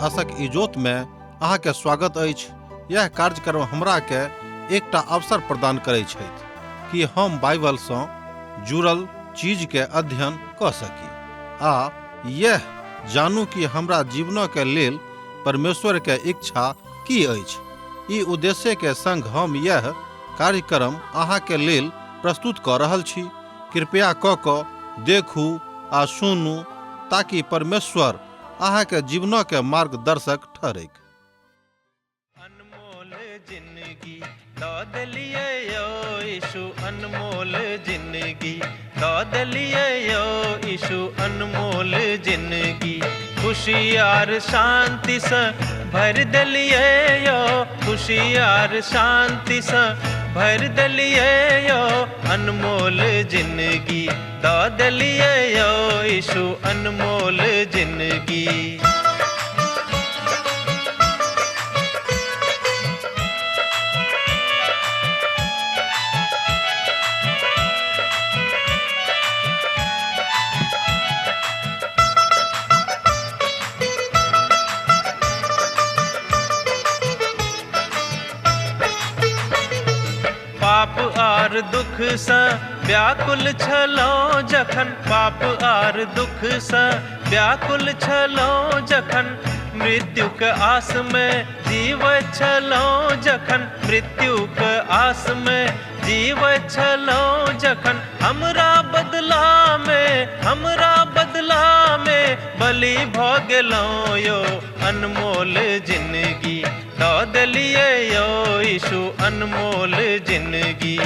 आशक इजोत में अहाँ के स्वागत अछि। यह कार्यक्रम हमरा के एकटा अवसर प्रदान करै छथि कि हम बाइबल सँ जुड़ल चीज के अध्ययन कऽ सकी आ यह जानू कि हमरा जीवन के लेल परमेश्वर के इच्छा की अछि। ई उद्देश्य के संग हम यह कार्यक्रम अहाँ के लेल प्रस्तुत कऽ रहल छी। कृपया कऽ कऽ देखू आ सुनू ताकि परमेश्वर अहाँ के जीवन के मार्गदर्शक ठहरैक। अनमोल जिंदगी दऽ देलियै यौ यीशु, अनमोल जिंदगी दऽ देलियै यौ यीशु, अनमोल जिंदगी खुशी आर शांतिसँ भरि देलियै यौ, खुशी आर शांतिसँ भरि देलियै यौ, अनमोल जिंदगी दऽ देलियै यौ यीशु, अनमोल जिंदगी। पाप आर दुख सँ व्याकुल छलहुँ जखन, पाप आर दुख सँ व्याकुल छलहुँ जखन, मृत्युक आस में जीवैत छलहुँ जखन, मृत्युक आस में जीवैत छलहुँ जखन, हमरा बदला में, हमरा बदला में बलि भऽ गेलहुँ यौ, अनमोल जिंदगी दऽ देलियै यौ यीशु, अनमोल जिंदगी।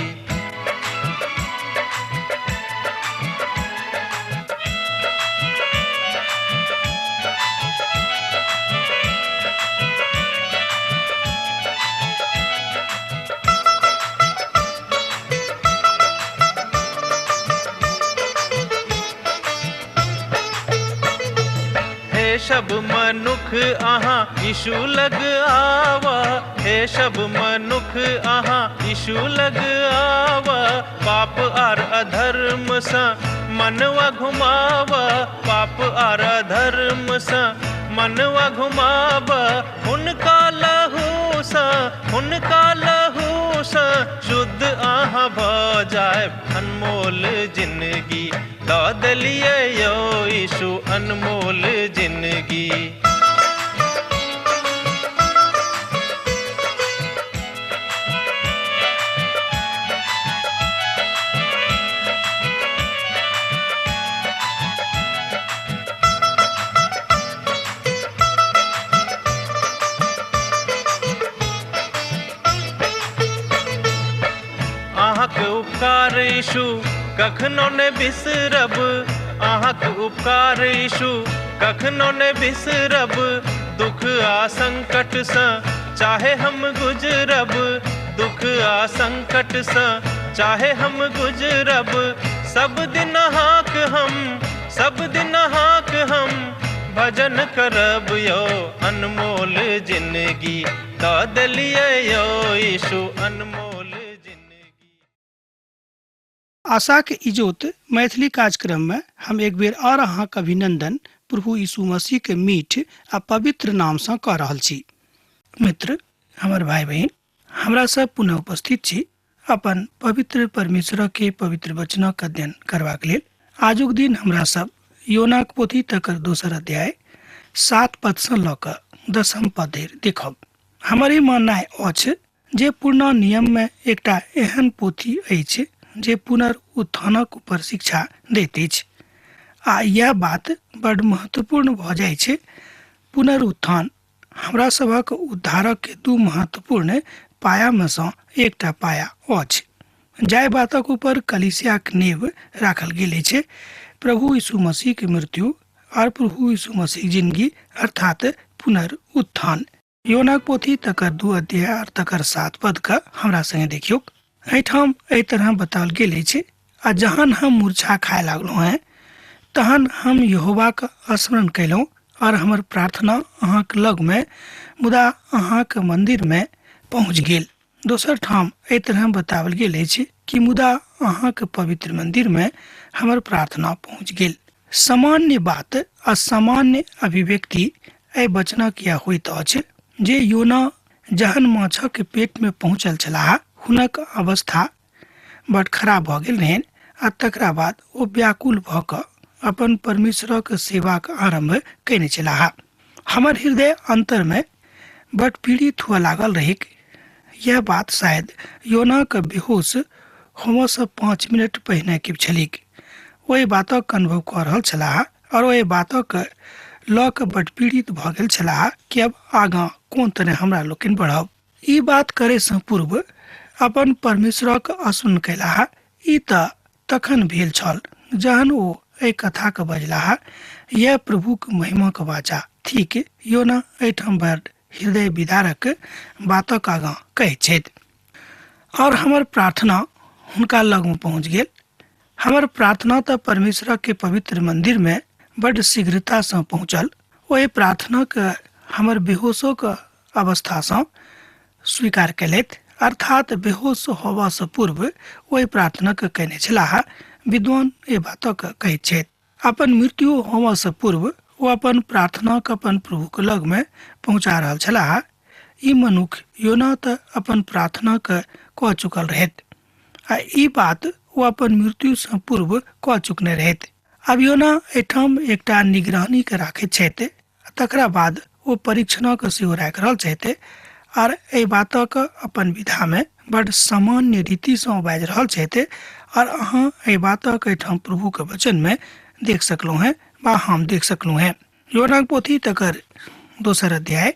हे सब मनुख अहाँ यीशु लग आवा, हे सब मनुख अहाँ यीशु लग आवा, पाप आर अधर्म सँ मनवा घुमावा, पाप आर अधर्म सँ मनवा घुमावा, हुनका लहू सँ, हुनका लहू सँ शुद्ध अहाँ भऽ जायब, अनमोल जिंदगी दऽ देलियै यौ यीशु, अनमोल जिंदगी। अहाँक उपकार यीशु कखनो ने बिसरब, अहाँक उपकार यीशु कखनो ने बिसरब, दुख आ संकट सँ चाहे हम गुजरब, दुख आ संकट सँ चाहे हम गुजरब, सब दिन अहाँक हम, सब दिन अहाँक हम भजन करब यौ, अनमोल जिंदगी दऽ देलियै यौ यीशु, अनमोल जिंदगी। आशाक इजोत मैथिली कार्यक्रम में हम एक बेर और अहाँक अभिनंदन प्रभु यीशु मसीह के मीठ आ पवित्र नाम सँ कऽ रहल छी। मित्र, हमर भाई बहिन, हमरा सब पुनः उपस्थित छी अपन पवित्र परमेश्वर के पवित्र वचनक अध्ययन करबाक लेल। आजुक दिन हमरा सब योनाक पोथी तकर दोसर अध्याय 7 पद सँ लऽ कऽ 10 पद धरि देखब। हमर ई माननाइ अछि जे पुरना नियम में एकटा एहन पोथी अछि जे पुनरुत्थानक ऊपर शिक्षा दैत अछि आ यह बात बड महत्वपूर्ण भऽ जाइ छै। पुनरुत्थान हमरा सभक उद्धारक के दू महत्वपूर्ण पाया में सँ एकटा पाया अछि, जाहि बातक ऊपर कलीसियाक नींव राखल गेल अछि, प्रभु यीशु मसीह के मृत्यु और प्रभु यीशु मसीह जिंदगी अर्थात पुनरुत्थान। योनाक पोथी तकर 2 अध्याय और तकर 7 पद का हमरा संगे देखियौक। एहिठाम एहि तरह बताओल गेल अछि, आ जहन हम मूर्छा खाए लागलहुँ हैं तहन हम यहोवाक स्मरण कयलहुँ और हमर प्रार्थना अहाँक लग में मुदा अहाँक मंदिर में पहुँच गेल। दोसर ठाम एहि तरह बताओल गेल अछि कि मुदा अहाँक पवित्र मंदिर में हमर प्रार्थना पहुँच गेल। सामान्य बात आ सामान्य अभिव्यक्ति एहि वचनक यह होइत अछि जे योना जहन माछक पेट में पहुँचल छलाह, हुनक अवस्था बड खराब भऽ गेल रहनि आ तकरा बाद ओ व्याकुल भऽ कऽ अपन परमेश्वरक सेवाक आरम्भ कयने छलाह। हमर हृदय अंतर में बड पीड़ित हुअ लागल रहिक। यह बात शायद योनाक बेहोश होमऽसँ 5 मिनट पहिने के छलिक। ओहि बातक अनुभव कऽ रहल छलाह और ओहि बातक लऽ कऽ बड पीड़ित भऽ गेल छलाह कि अब आगाँ कोन तरह हमरा लोकनि बढ़ब। ई बात करे सँ पूर्व अपन परमेश्वरक स्मरण कयलाह। ई तऽ तखन भेल छल जहन ओ एहि कथाके बजलाह। यह प्रभुक महिमाक वाचा थिक। योना एहिठाम बड़ हृदय विदारक बातक आगाँ कहैत छथि और हमर प्रार्थना हुनका लगमे पहुँच गेल। हमर प्रार्थना तऽ परमेश्वरक के पवित्र मंदिर में बड शीघ्रता सँ पहुँचल। ओहि प्रार्थनाक हमर बेहोशोक अवस्था सँ स्वीकार कयलथि, अर्थात बेहोश होबऽ सँ पूर्व ओहि प्रार्थनाक कयने छलाह। विद्वान एहि बातक कहैत छथि। अपन मृत्यु होबऽ सँ पूर्व ओ अपन प्रार्थनाक अपन प्रभुक लग में पहुँचा रहल छलाह। ई मनुख योना तऽ अपन प्रार्थनाक कऽ चुकल रहैत आ ई बात ओ अपन मृत्यु सँ पूर्व कऽ चुकने रहैत। आब योना एहिठाम एकटा निगरानी के राखैत छथि, तकरा बाद ओ परीक्षणक सेहो राखि रहल छथि आर एहि बातक अपन विधा में बड सामान्य रीति सँ बाजि रहल छथि। और अहाँ एहि बातक एहिठाम प्रभु के वचन में देख सकलहुँ हैं बा हम देख सकलहुँ हैं। योनाक पोथी तकर दोसर अध्याय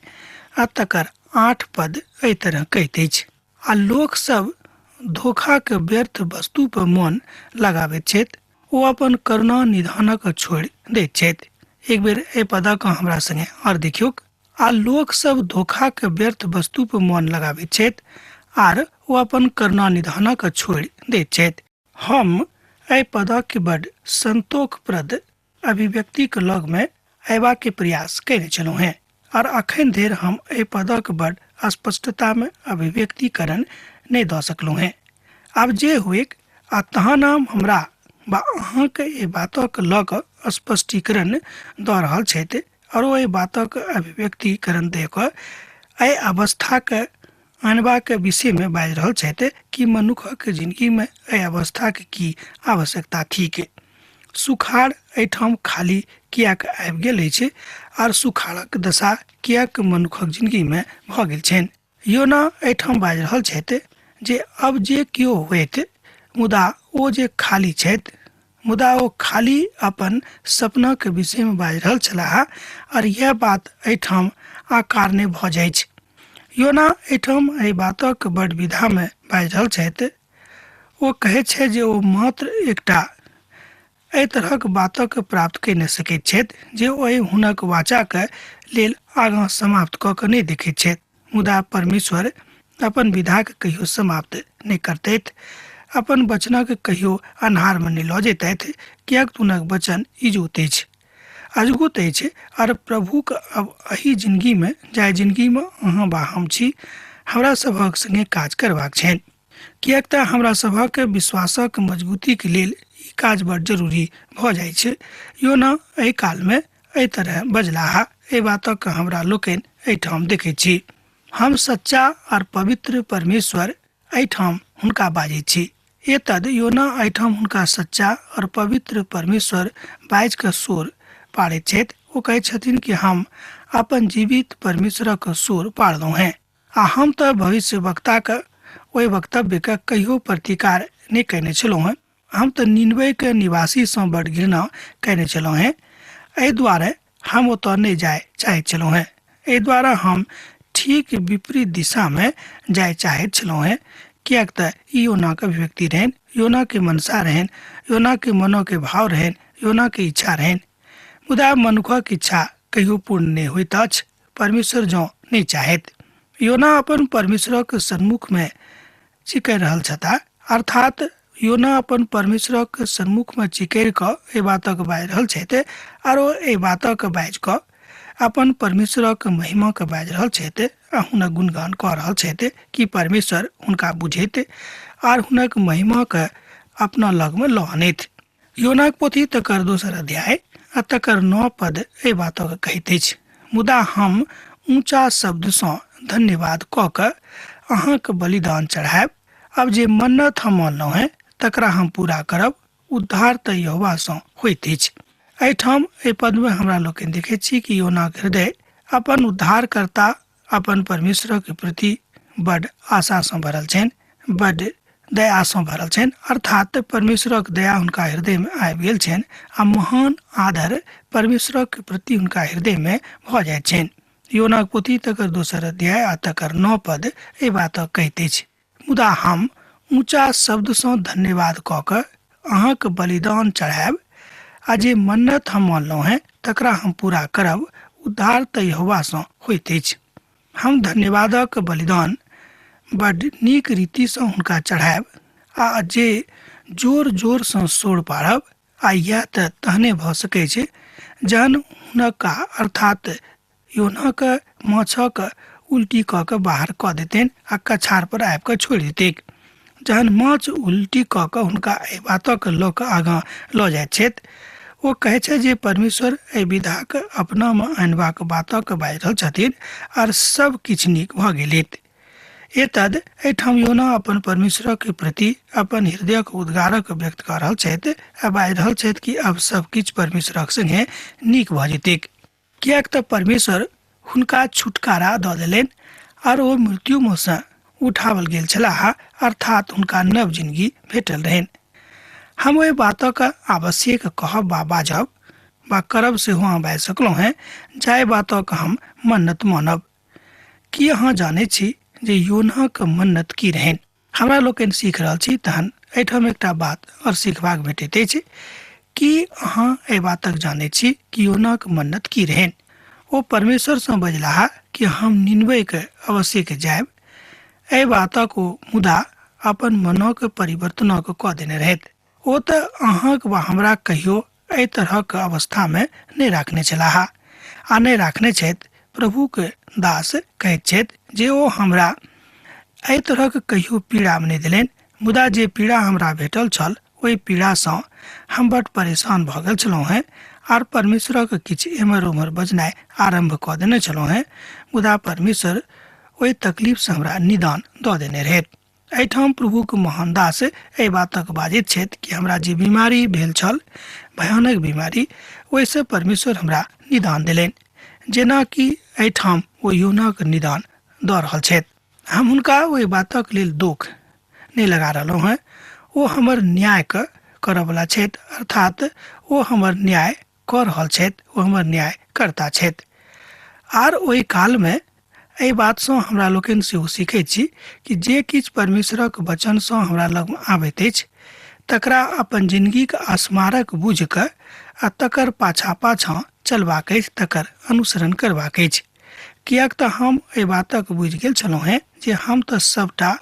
आ तकर 8 पद एहि तरह कहैत अछि, आ लोक सब धोखा के व्यर्थ वस्तु पर मन लगाबैत छथि, ओ अपन करुणा निधानक छोड़ि दैत छथि। एक बेर एहि पदक हमरा संगे और देखियौक। आ लोक सब धोखा के व्यर्थ वस्तु पर मन लगाबैत छथि आर ओ अपन करुणा निधानक छोड़ि दैत छथि। हम एहि पदक के बड संतोषप्रद अभिव्यक्ति के लग में अयबा के प्रयास कयने छलहुँ हेँ और अखन धरि हम एहि पदक बड स्पष्टता में अभिव्यक्तिकरण नहि दऽ सकलहुँ हेँ। आब जे होइक आ तहन हम हमरा बा अहाँके एहि बातक लऽ कऽ स्पष्टीकरण दऽ रहल छथि और ओहि बातक अभिव्यक्तिकरण दऽ कऽ एहि अवस्थाके आनबाक विषयमे बाजि रहल छथि कि मनुखक जिंदगीमे एहि अवस्थाके की आवश्यकता थिक। सुखाड़ एहिठाम खाली किएक आबि गेल अछि आर सुखाड़क दशा किएक मनुखक जिंदगीमे भऽ गेल छनि। योना एहिठाम बाजि रहल छथि जे अब जे केओ होइत, मुदा ओ जे खाली छथि, मुदा ओ खाली अपन सपनाक विषयमे बाजि रहल छलाह और यह बात एहिठाम आकारणे भऽ जाइछ। योना एहिठाम एहि बातक बड विधामे बाजि रहल छथि। ओ कहै छै जे ओ मात्र एकटा एहि तरहक बातक प्राप्त कहि नहि सकैत छथि जे ओहि हुनक वाचाक लेल आगाँ समाप्त कऽ कऽ नहि देखैत छथि, मुदा परमेश्वर अपन विधाक कहियो समाप्त नहि करतथि, अपन वचनक कहियो अन्हारमे नहि लऽ जेतथि, किएक तऽ हुनक वचन इजोत अछि, अजगुत अछि। आर प्रभुक अब एहि जिंदगीमे, जाहि जिंदगीमे अहाँ बा हम छी, हमरा सभक संगे काज करबाक छनि, किएक तऽ हमरा सभक विश्वासक मजबूतीके लेल ई काज बड़ जरूरी भऽ जाइ छै। योना एहि कालमे एहि तरह बजलाह। एहि बातक हमरा लोकनि एहिठाम देखै छी। हम सच्चा आर पवित्र परमेश्वर एहिठाम हुनका बाजै छी। एतद योना एहिठाम हुनका सच्चा और पवित्र परमेश्वर बाजि कऽ सोर पाड़ैत छथि। ओ कहै छथिन कि हम अपन जीवित परमेश्वरक सोर पाड़लहुँ हेँ आ हम तऽ भविष्य वक्ताक ओहि वक्तव्यके कहियो प्रतिकार नहि कयने छलहुँ हेँ। हम तऽ निनवेके निवासीसँ बड घृणा कयने छलहुँ हेँ, एहि दुआरे हम ओतऽ नहि जाय चाहैत छलहुँ हेँ। एहि दुआरे हम ठीक विपरीत दिशामे जाय चाहैत छलहुँ हेँ, किएक तऽ ई योनाके अभिव्यक्ति रहनि, योनाके मनसा रहनि, योनाके मनोके भाव रहनि, योनाके इच्छा रहनि। मुदा मनुखक इच्छा कहियो पूर्ण नहि होइत अछि, परमेश्वर जँ नहि चाहैत। योना अपन परमेश्वरक सन्मुखमे चिकरि रहल छता, अर्थात योना अपन परमेश्वरक सन्मुखमे चिकरि कऽ एहि बातक बाजि रहल छथि आर ओ एहि बातक बाजि कऽ अपन परमेश्वरक महिमाके बाजि रहल छथि आ हुनक गुणगान कऽ रहल छथि कि परमेश्वर हुनका बुझैत आर हुनक महिमाके अपना लगमे लऽ अनैत। योनाक पोथी तकर दोसर अध्याय आ तकर 9 पद एहि बातक कहैत अछि। मुदा हम ऊँचा शब्दसँ धन्यवाद कऽ कऽ अहाँके बलिदान चढ़ायब। अब जे मन्नत हम मानलहुँ हेँ तकरा हम पूरा करब। उद्धार तऽ यहोवासँ होइत अछि। एहिठाम एहि पदमे हमरा लोकनि देखैत छी कि योनाक हृदय अपन उद्धारकर्ता अपन परमेश्वरक प्रति बड आशासँ भरल छनि, बड दयासँ भरल छनि। अर्थात परमेश्वरक दया हुनका हृदयमे आबि गेल छनि आ महान आदर परमेश्वरक प्रति हुनका हृदयमे भऽ जाइत छनि। योनाक पोथी तकर दोसर अध्याय आ तकर 9 पद एहि बातक कहैत अछि, मुदा हम ऊँचा शब्दसँ धन्यवाद कऽ कऽ अहाँके बलिदान चढ़ायब आ जे मन्नत हम मानलहुँ हेँ तकरा हम पूरा करब। उद्धार तऽ यहोवासँ होइत अछि। हम धन्यवादक बलिदान बड नीक रीतिसँ हुनका चढ़ायब आ जे जोर जोरसँ शोर पाड़ब। आ इएह तऽ तहने भऽ सकै छै जहन हुनका अर्थात योनाक माछक उल्टी कऽ कऽ बाहर कऽ देतनि आ कछार पर आबि कऽ छोड़ि देतैक। जहन माछ उल्टी कऽ कऽ हुनका एहि बातक लऽ कऽ आगाँ लऽ जाइत छथि, ओ कहै छै जे परमेश्वर एहि विधाक अपनामे अनबाक बातक बाजि रहल छथिन आर सब किछु नीक भऽ गेलैत। एतद एहिठाम योना अपन परमेश्वरक प्रति अपन हृदयक उद्गारक व्यक्त कऽ रहल छथि आ बाजि रहल छथि कि अब सब किछु परमेश्वरक संगे नीक भऽ जेतैक, किएक तऽ परमेश्वर हुनका छुटकारा दऽ देलनि आर ओ मृत्युमे सँ उठावल गेल छलाह, अर्थात हुनका नव जिंदगी भेटल रहनि। हम ओहि बातक आवश्यक कहब वा बाजब वा करब सेहो अहाँ बाजि सकलहुँ हेँ जाहि बातक हम मन्नत मानब। की अहाँ जानै छी जे योनाक मन्नत की रहनि? हमरा लोकनि सीख रहल छी तहन एहिठाम एकटा बात आओर सीखबाक भेटैत अछि। की अहाँ एहि बातक जानै छी कि योनाक मन्नत की रहनि? ओ परमेश्वरसँ बजलाह कि हम निनबेके अवश्यक जायब। एहि बातक ओ मुदा अपन मनक परिवर्तनक कऽ देने रहथि। ओ तऽ अहाँक वा हमरा कहियो एहि तरहक अवस्थामे नहि राखने छलाह आ नहि राखने छथि। प्रभुके दास कहैत छथि जे ओ हमरा एहि तरहक कहियो पीड़ामे नहि देलनि, मुदा जे पीड़ा हमरा भेटल छल ओहि पीड़ासँ हम बड परेशान भऽ गेल छलहुँ हेँ आर परमेश्वरक किछु एम्हर ओम्हर बजनाइ आरम्भ कऽ देने छलहुँ हेँ, मुदा परमेश्वर ओहि तकलीफसँ हमरा निदान दऽ देने रहथि। एहिठाम प्रभुक महान दास एहि बातक बाजैत छथि कि हमरा जे बीमारी भेल छल, भयानक बीमारी, ओहिसँ परमेश्वर हमरा निदान देलनि, जेनाकि एहिठाम ओ योनाक निदान दऽ रहल छथि। हम हुनका ओहि बातक लेल दुख नहि लगा रहलहुँ हेँ। ओ हमर न्याय करऽवला छथि, अर्थात ओ हमर न्याय कऽ रहल छथि, ओ हमर न्याय कर्ता छथि। आर ओहि कालमे एहि बातसँ हमरा लोकनि सेहो सीखैत छी कि जे किछु परमेश्वरक वचनसँ हमरा लगमे आबैत अछि तकरा अपन जिनगीक स्मारक बुझि कऽ आ तकर पाछाँ पाछाँ चलबाक अछि, तकर अनुसरण करबाक अछि। किएक तऽ हम एहि बातक बुझि गेल छलहुँ हेँ जे हम तऽ सभटा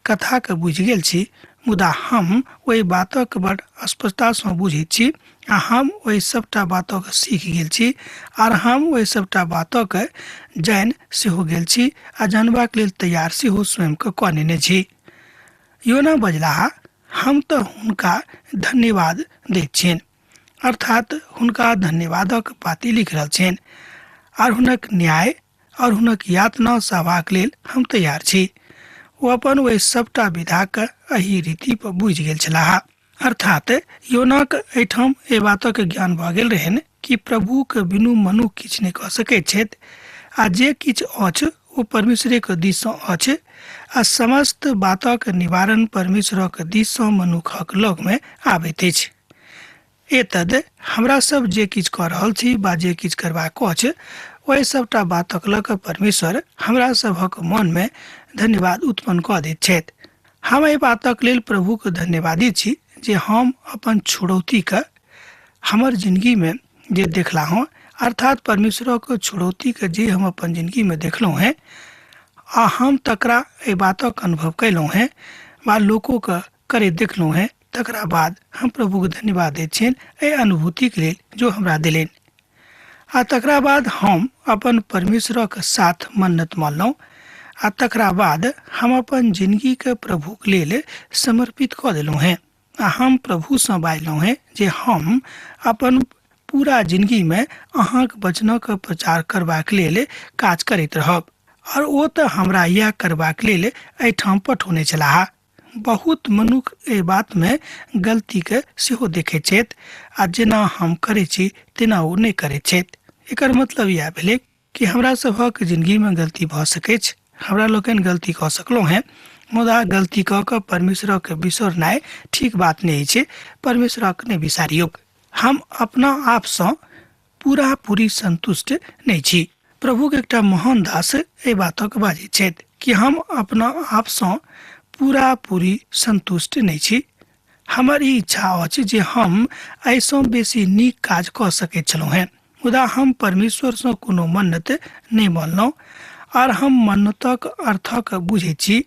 कथाके बुझि गेल छी, मुदा हम ओहि बातक बड़ स्पष्टतासँ बुझैत छी आ हम ओहि सभटा बातक सीख गेल छी आर हम ओहि सभटा बातक जानि सेहो गेल छी आ जानबाक लेल तैयार सेहो स्वयंके कऽ नेने छी। योना बजलाह, हम तऽ हुनका धन्यवाद दैत छियनि, अर्थात हुनका धन्यवादक पाती लिख रहल छियनि आर हुनक न्याय और हुनक यातना सहबाक लेल हम तैयार छी। ओ अपन ओहि सभटा विधाक एहि रीति पर बुझि गेल छलाह। अर्थात योनाक एहिठाम एहि बातक ज्ञान भऽ गेल रहनि कि प्रभुक बिनु मनुख किछु नहि कऽ सकैत छथि आ जे किछु अछि ओ परमेश्वरेक दिससँ अछि आ समस्त बातक निवारण परमेश्वरक दिससँ मनुखक लगमे आबैत अछि। एतद हमरा सब जे किछु कऽ रहल छी वा जे किछु करबाक अछि ओहि सभटा बातक लऽ कऽ परमेश्वर हमरा सभक मनमे धन्यवाद उत्पन्न कऽ दैत छथि। हम एहि बातक लेल प्रभुक धन्यवादी छी जे हम अपन छुड़ौतीके हमर जिनगीमे जे देखला हँ, अर्थात परमेश्वरक छुड़ौतीके जे हम अपन जिनगीमे देखलहुँ हेँ आ हम तकरा एहि बातक अनुभव कयलहुँ हेँ वा लोकोके करैत देखलहुँ हेँ, तकरा बाद हम प्रभुके धन्यवाद दैत छियनि एहि अनुभूतिके लेल जो हमरा देलनि। आ तकरा बाद हम अपन परमेश्वरक साथ मन्नत मानलहुँ आ तकरा बाद हम अपन जिनगीके प्रभुक लेल समर्पित कऽ देलहुँ हेँ आ हम प्रभुसँ बाजलहुँ हेँ जे हम अपन पूरा जिंदगीमे अहाँक वचनक प्रचार करबाक लेल काज करैत रहब। और ओ तऽ हमरा इएह करबाक लेल एहिठाम पठौने छलाह। बहुत मनुख एहि बातमे गलतीके सेहो देखैत छथि आ जेना हम करै छी तेना ओ नहि करैत छथि। एकर मतलब इएह भेलै कि हमरा सभक जिंदगीमे गलती भऽ सकैछ, हमरा लोकनि गलती कऽ सकलहुँ हेँ, मुदा गलती कऽ कऽ परमेश्वरके बिसरनाइ ठीक बात नहि छै। परमेश्वरके नहि बिसारियौक। हम अपना आपसँ पूरा पूरी संतुष्ट नहि छी। प्रभुके एकटा महान दास एहि बातक बाजैत छथि कि हम अपना आपसँ पूरा पूरी संतुष्ट नहि छी। हमर ई इच्छा अछि जे हम एहिसँ बेसी नीक काज कऽ सकैत छलहुँ हेँ, मुदा हम परमेश्वरसँ कोनो मन्नत नहि मानलहुँ। आर हम मन्नतक अर्थक बुझैत छी।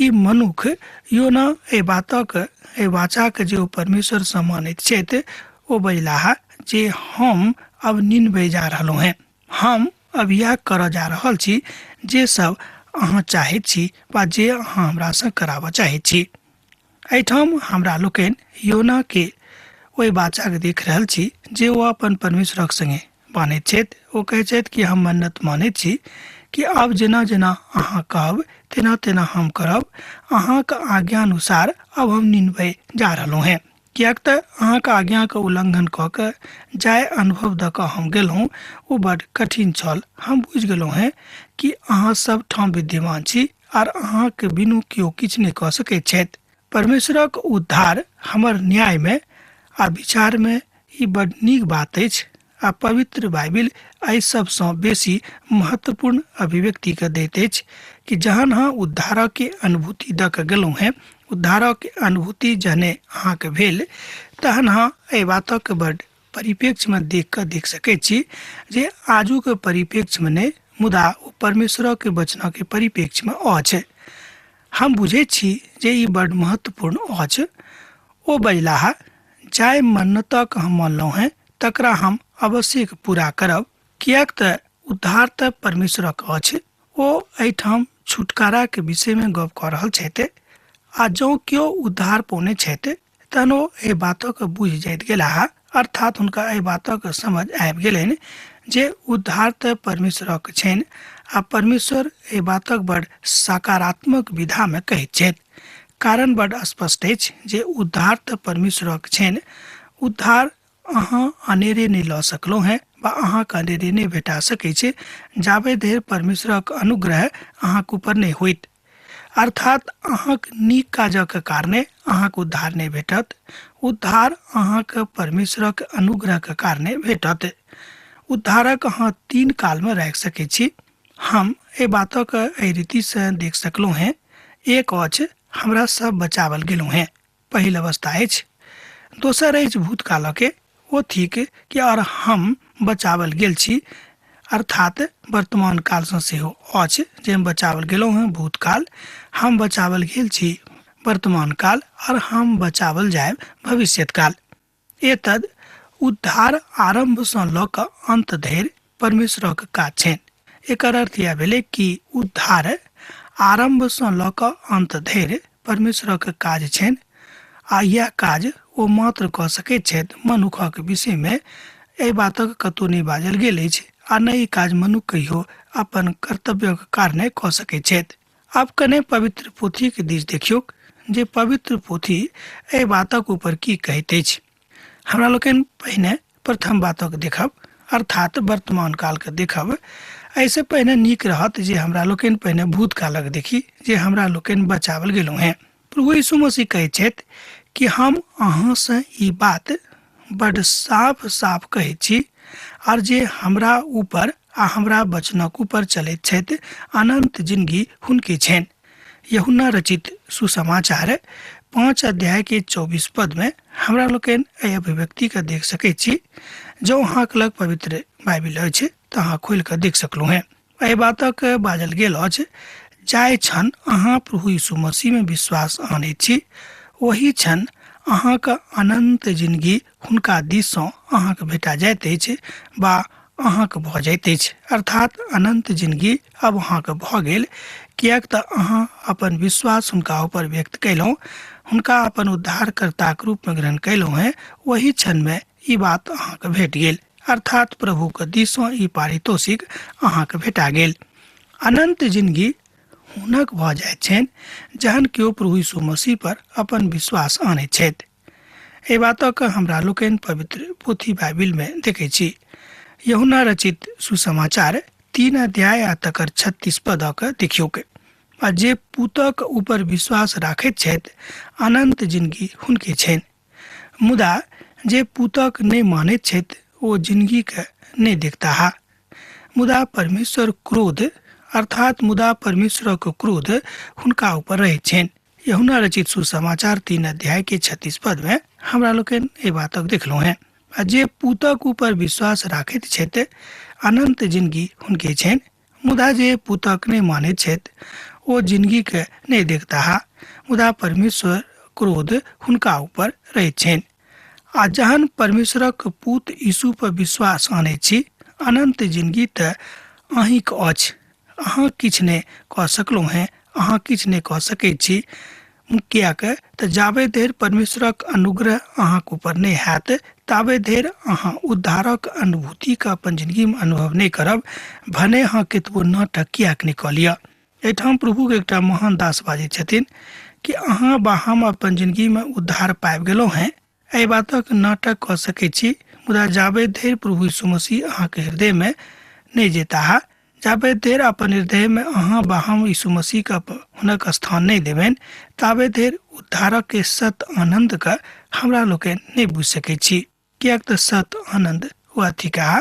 ई मनुख योना एहि बातक एहि वाचाक जे ओ परमेश्वरसँ मानैत छथि, ओ बजलाह जे हम अब निनबे जा रहलहुँ हेँ, हम अब इएह करऽ जा रहल छी जे सब अहाँ चाहैत छी वा जे अहाँ हमरासँ कराबऽ चाहैत छी। एहिठाम हमरा लोकनि योनाके ओहि बाचाके देख रहल छी जे ओ अपन परमेश्वरक संगे बान्हैत छथि। ओ कहैत छथि कि हम मन्नत मानैत छी कि आब जेना जेना अहाँ कहब तेना तेना हम करब, अहाँके आज्ञानुसार अब हम निनबे जा रहलहुँ हेँ, किएक तऽ अहाँके आज्ञाके उल्लङ्घन कऽ के जाहि अनुभव दऽ कऽ हम गेलहुँ ओ बड्ड कठिन छल। हम बुझि गेलहुँ हेँ कि अहाँ सब ठाम विद्यमान छी आर अहाँके बिनु केओ किछु नहि कऽ सकैत छथि। परमेश्वरक उद्धार हमर न्यायमे आ विचारमे ई बड्ड नीक बात अछि आ पवित्र बाइबिल एहि सबसँ बेसी महत्वपूर्ण अभिव्यक्तिके दैत अछि कि जहन अहाँ उद्धारके अनुभूति दऽ कऽ गेलहुँ हेँ, उद्धारके अनुभूति जहने अहाँके भेल तहन अहाँ एहि बातक बड्ड परिप्रेक्ष्यमे देख कऽ देख सकै छी जे आजुके परिप्रेक्ष्यमे नहि, मुदा ओ परमेश्वरके वचनके परिप्रेक्ष्यमे अछि। हम बुझैत छी जे ई बड्ड महत्वपूर्ण अछि। ओ बजलाह, जाहि मन्नतक हम मानलहुँ हेँ तकरा हम अवश्य पूरा करब, किएक तऽ उद्धार तऽ परमेश्वरक अछि। ओ एहिठाम छुटकाराके विषयमे गप कऽ रहल छथि आ जँ केओ उद्धार पौने छथि तहन ओ एहि बातक बुझि जाइत गेलाह, अर्थात हुनका एहि बातक समझ आबि गेलनि जे उद्धार तऽ परमेश्वरक छनि आ परमेश्वर एहि बातक बड़ सकारात्मक विधामे कहैत छथि। कारण बड़ स्पष्ट अछि जे उद्धार तऽ परमेश्वरक छनि। उद्धार अहाँ अनेरे नहि लऽ सकलहुँ हेँ वा अहाँके अनेरे नहि भेटा सकै छै जाबे धरि परमेश्वरक अनुग्रह अहाँके ऊपर नहि होइत। अर्थात अहाँक नीक काजक कारणे अहाँके उद्धार नहि भेटत, उद्धार अहाँके परमेश्वरक अनुग्रहके कारणे भेटत। उद्धारक अहाँ तीन कालमे राखि सकै छी। हम एहि बातक एहि रीतिसँ देख सकलहुँ हेँ। एक अछि हमरा सब बचावल गेलहुँ हेँ, पहिल अवस्था अछि। दोसर अछि भूतकालके, ओ थिक कि और हम बचावल गेल छी, अर्थात वर्तमान कालसँ सेहो अछि जे हम बचावल गेलहुँ हेँ भूतकाल, हम बचावल गेल छी वर्तमान काल, और हम बचावल जायब भविष्यत काल। एतद उद्धार आरम्भसँ लऽ कऽ अन्त धरि परमेश्वरक काज छनि। एकर अर्थ इएह भेलै कि उद्धार आरम्भसँ लऽ कऽ अन्त धरि परमेश्वरक काज छनि आ इएह काज ओ मात्र कऽ सकैत छथि। मनुखक विषयमे एहि बातक कतहु नहि बाजल गेल अछि आ नहि ई काज मनुख कहियो अपन कर्तव्यक कारणे कऽ सकैत छथि। आब कने पवित्र पोथीके दिस देखियौक जे पवित्र पोथी एहि बातक ऊपर की कहैत अछि। हमरा लोकनि पहिने प्रथम बातक देखब, अर्थात वर्तमान कालके देखब। एहिसँ पहिने नीक रहत जे हमरा लोकनि पहिने भूतकालक देखी जे हमरा लोकनि बचावल गेलहुँ हेँ। प्रभु यीशु मसीह कहैत छथि कि हम अहाँसँ ई बात बड्ड साफ साफ कहैत छी आर जे हमरा ऊपर आ हमरा वचनक ऊपर चलैत छथि अनंत जिंदगी हुनके छनि। यूहन्ना रचित सुसमाचार 5 अध्याय के 24 पद में हमरा लोकनि एहि अभिव्यक्ति के देख सकैत छी। जँ अहाँके लग पवित्र बाइबिल अछि तऽ अहाँ खोलि कऽ देख सकलहुँ हेँ। एहि बातक बाजल गेल अछि, जाहि क्षण अहाँ प्रभु यीशु मसीह में विश्वास आनैत छी ओहि क्षण अहाँके अनंत जिंदगी हुनका दिससँ अहाँके भेटा जाइत अछि वा अहाँके भऽ जाइत अछि। अर्थात अनंत जिंदगी अब अहाँके भऽ गेल, किएक तऽ अहाँ अपन विश्वास हुनका ऊपर व्यक्त कयलहुँ, हुनका अपन उद्धारकर्ताक रूपमे ग्रहण कयलहुँ हेँ। ओहि क्षणमे ई बात अहाँके भेट गेल, अर्थात प्रभुके दिससँ ई पारितोषिक अहाँके भेटा गेल। अनन्त जिनगी हुनक भऽ जाइत छनि जहन केओ प्रभु यीशु मसीह पर अपन विश्वास आनैत छथि। एहि बातक हमरा लोकनि पवित्र पोथी बाइबिलमे देखै छी। यूहन्ना रचित सुसमाचार 3 अध्याय आ तकर 36 पदक देखियौक। आ जे पुतक ऊपर विश्वास राखैत छथि अनन्त जिनगी हुनके छनि, मुदा जे पुतक नहि मानैत छथि ओ जिनगीके नहि देखताह, मुदा परमेश्वर क्रोध अर्थात मुदा परमेश्वरक क्रोध हुनका ऊपर रहैत छनि। यूहन्ना रचित सुसमाचार 3 अध्याय के 36 पद में हमरा लोकनि एहि बातक देखलहुँ हेँ। आ जे पुतक ऊपर विश्वास राखैत छथि अनन्त जिनगी हुनके छनि, मुदा जे पुतक नहि मानैत छथि ओ जिनगीके नहि देखताह, मुदा परमेश्वर क्रोध हुनका ऊपर रहैत छनि। आ जहन परमेश्वरक पुत यीशु पर विश्वास आनैत छी अनन्त जिनगी तऽ अहीँके अछि। अहाँ किछु नहि कऽ सकलहुँ हेँ, अहाँ किछु नहि कऽ सकै छी, किएक तऽ जाबे धरि परमेश्वरक अनुग्रह अहाँके ऊपर नहि हैत ताबे धरि अहाँ उद्धारक अनुभूतिके अपन जिनगीमे अनुभव नहि करब, भने अहाँ कतबो नाटक किएक नहि कऽ लिअ। एहिठाम प्रभुके एकटा महान दास बाजै छथिन कि अहाँ बा हम अपन जिनगीमे उद्धार पाबि गेलहुँ हेँ, एहि बातक नाटक कऽ सकै छी, मुदा जाबे धरि प्रभु यीशु मसीह अहाँके हृदयमे नहि जेताह, जाबे धरि अपन हृदयमे अहाँ बा हम यीशु मसीहके हुनक स्थान नहि देबनि, ताबे धरि उद्धारकके सत आनन्दके हमरा लोकनि नहि बुझि सकै छी। किएक तऽ सत आनन्द ओ थिकाह,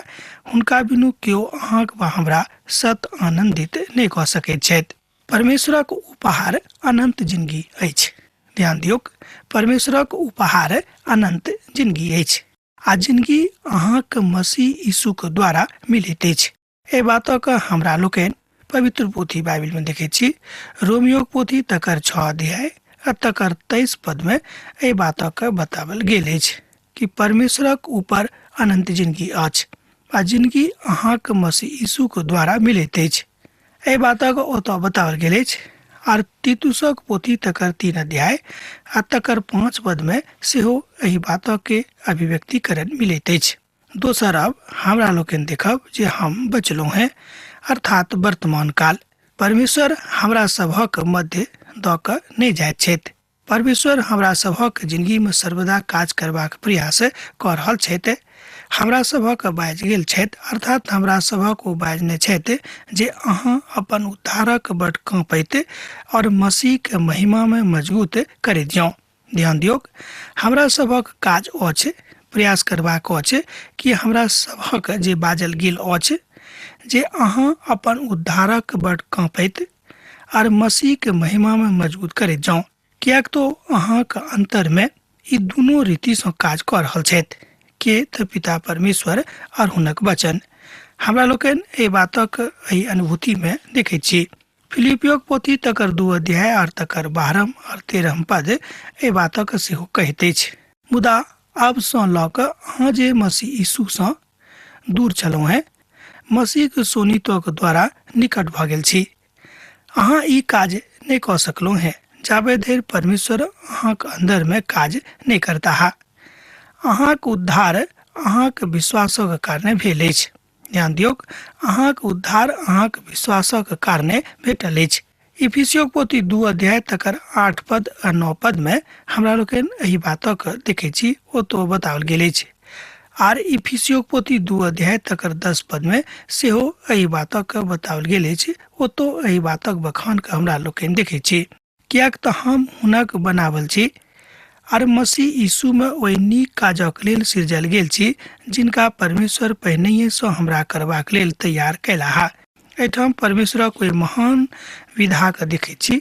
हुनका बिनु केओ अहाँक वा हमरा सत आनन्दित नहि कऽ सकैत छथि। परमेश्वरक उपहार अनन्त जिनगी अछि। ध्यान दियौक, परमेश्वरक उपहार अनन्त जिनगी अछि आ जिनगी अहाँक मसीह यीशुक द्वारा मिलैत अछि। एहि बातक हमरा लोकनि पवित्र पोथी बाइबिलमे देखैत छी। रोमियोक पोथी तकर 6 अध्याय आ तकर 23 पदमे एहि बातक बताओल गेल अछि कि परमेश्वरक ऊपर अनन्त जिनगी अछि आ जिनगी अहाँक मसीह यीशुक द्वारा मिलैत अछि। एहि बातक ओतऽ बताओल गेल अछि। आर तीतुसक पोथी तकर 3 अध्याय आ तकर 5 पदमे सेहो एहि बातक के अभिव्यक्तिकरण मिलैत अछि। दोसर, अब हमरा लोकनि देखब जे हम बचलहुँ हेँ, अर्थात वर्तमान काल। परमेश्वर हमरा सभक मध्य दऽ कऽ नहि जाइत छथि। परमेश्वर हमरा सभक जिनगीमे सर्वदा काज करबाक प्रयास कऽ रहल छथि। हमरा सभक बाजि गेल छथि, अर्थात हमरा सभक ओ बाजने छथि जे अहाँ अपन उद्धारक बड काँपैत और मसीहके महिमामे मजबूत करैत जाउ। ध्यान दियौक, हमरा सभक काज अछि प्रयास करबाक अछि कि हमरा सभक जे बाजल गेल अछि जे अहाँ अपन उद्धारक बड काँपैत आर मसीहके महिमामे मजबूत करैत जाउ, किएक तो अहाँक अन्तरमे ई दुनू रीतिसँ काज कऽ रहल छथि, के तऽ पिता परमेश्वर आर हुनक वचन। हमरा लोकनि एहि बातक एहि अनुभूतिमे देखैत छी। फिलिपियोक पोथी तकर 2 अध्याय आर तकर 12 आर 13 पद एहि बातक सेहो कहैत अछि। मुदा आबसँ लऽ कऽ अहाँ जे मसीह यीशुसँ दूर छलहुँ हेँ, मसीहक सोनितोक द्वारा निकट भऽ गेल छी। अहाँ ई काज नहि कऽ सकलहुँ हेँ जाबे धरि परमेश्वर अहाँक अन्दरमे काज नहि करताह। अहाँक उद्धार अहाँक विश्वासक कारणे भेल अछि। ध्यान दियौक, अहाँक उद्धार अहाँक विश्वासक कारणे भेटल अछि। इफिसियोक पोथी 2 अध्याय तकर 8 पद आ 9 पद में हमरा लोकनि एहि बातक देखै छी, ओतऽ बताओल गेल अछि। आर इफिसियोक पोथी 2 अध्याय तकर 10 पद में सेहो एहि बातक बताओल गेल अछि, ओतऽ एहि बातक बखान के हमरा लोकनि देखै छी। किएक तऽ हम हुनक बनावल छी आर मसीह यीशुमे ओहि नीक काजक लेल सिरजल गेल छी जिनका परमेश्वर पहिनहिएसँ हमरा करबाक लेल तैयार कयलाह। एहिठाम परमेश्वरक ओहि महान विधाके देखैत छी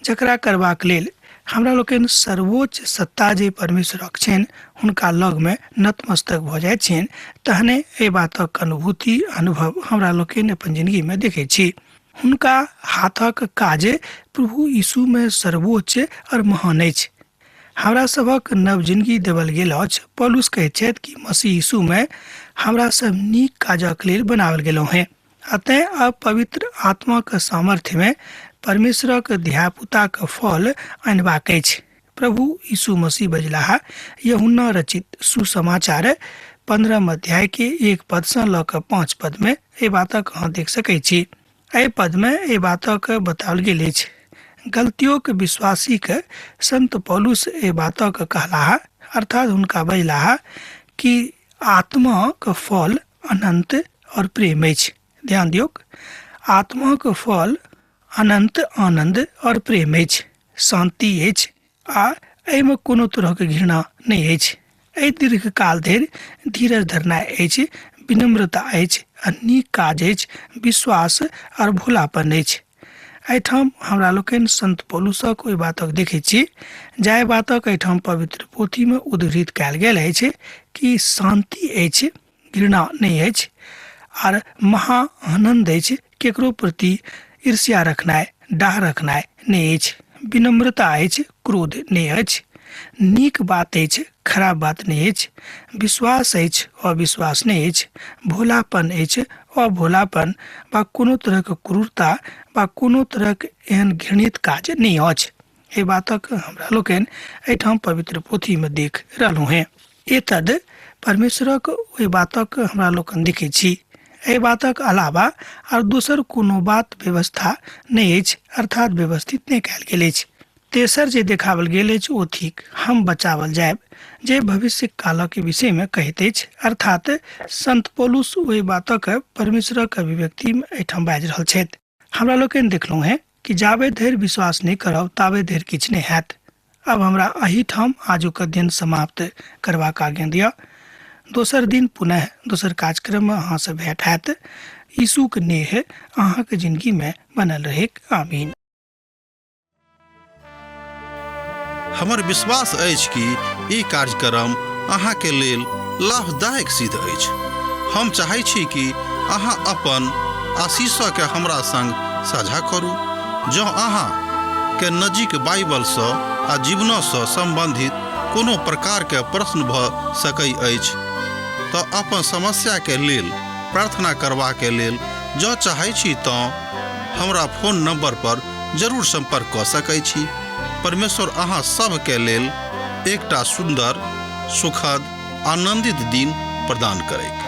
जकरा करबाक लेल हमरा लोकनि सर्वोच्च सत्ता जे परमेश्वरक छनि हुनका लगमे नतमस्तक भऽ जाइत छियनि, तहने एहि बातक अनुभूति अनुभव हमरा लोकनि अपन जिनगीमे देखैत छी। हुनका हाथक काज प्रभु यीशुमे सर्वोच्च और महान अछि। हमरा सभक नव जिनगी देवल गेल अछि। पौलुस कहैत छथि कि मसीह यीशुमे हमरा सब नीक काजक लेल बनाओल गेलहुँ हेँ, आ तेँ अब पवित्र आत्माक सामर्थ्यमे परमेश्वरक धियापुताक फल अनबाक अछि। प्रभु यीशु मसीह बजलाह। यूहन्ना रचित सुसमाचार 15 अध्याय के 1 पद सँ लऽ कऽ 5 पद में एहि बातक अहाँ देख सकै छी। एहि पद में एहि बातक बताओल गेल अछि। गलतियोक विश्वासी के संत पौलुस एहि बातक कहलाह, अर्थात हुनका बजलाह कि आत्माक फल अनंत और प्रेम अछि। ध्यान दियौक, आत्माक फल अनंत आनंद और प्रेम अछि, शांति अछि आ एहिमे कोनो तरहक घृणा नहि अछि। एहि दीर्घकाल धरि धीरज धरनाइ अछि, विनम्रता अछि आ नीक काज अछि, विश्वास और भोलापन अछि। एहिठाम हमरा लोकनि संत पौलुसक ओहि बातक देखै छी जाहि बातक एहिठाम पवित्र पोथीमे उद्धृत कयल गेल अछि कि शांति अछि, घृणा नहि अछि आर महा आनन्द अछि, केकरो प्रति ईर्ष्या रखनाइ, डाह रखनाइ नहि अछि, विनम्रता अछि, क्रोध नहि अछि, नीक बात अछि, खराब बात नहि अछि, विश्वास अछि, अविश्वास नहि अछि, भोलापन अछि, अभोलापन वा कोनो तरहक क्रूरता वा कोनो तरहक एहन घृणित काज नहि अछि। एहि बातक हमरा लोकनि एहिठाम पवित्र पोथीमे देख रहलहुँ हेँ। एतद परमेश्वरक ओहि बातक हमरा लोकनि देखै छी। एहि बातक अलावा आर दोसर कोनो बात व्यवस्था नहि अछि, अर्थात व्यवस्थित नहि कयल गेल अछि। तेसर जे देखाओल गेल अछि ओ थिक हम बचावल जायब, जे भविष्य कालक विषयमे कहैत अछि, अर्थात संत पौलुस ओहि बातक परमेश्वरक अभिव्यक्तिमे एहिठाम बाजि रहल छथि। हमरा लोकनि देखलहुँ हेँ कि जाबे धरि विश्वास नहि करब ताबे धरि किछु नहि हैत। अब हमरा एहिठाम आजुक अध्ययन समाप्त करबाक आज्ञा दिअ। दोसर दिन पुनः दोसर कार्यक्रममे अहाँसँ भेंट हैत। यीशुक नेह अहाँके जिंदगीमे बनल रहैक। आमीन। हमर विश्वास अछि कि ई कार्यक्रम अहाँके लेल लाभदायक सिद्ध अछि। हम चाहै छी कि अहाँ अपन आशीषके हमरा संग साझा करू। जँ अहाँ के नजीक बाइबलसँ आ जीवनसँ सम्बन्धित कोनो प्रकारके प्रश्न भऽ सकै अछि तऽ अपन समस्याके लेल प्रार्थना करबाके लेल जँ चाहै छी तँ हमरा फोन नंबर पर जरूर संपर्क कऽ सकै छी। परमेश्वर अहाँ सभके लेल एकटा सुन्दर, सुखद, आनंदित दिन प्रदान करैक।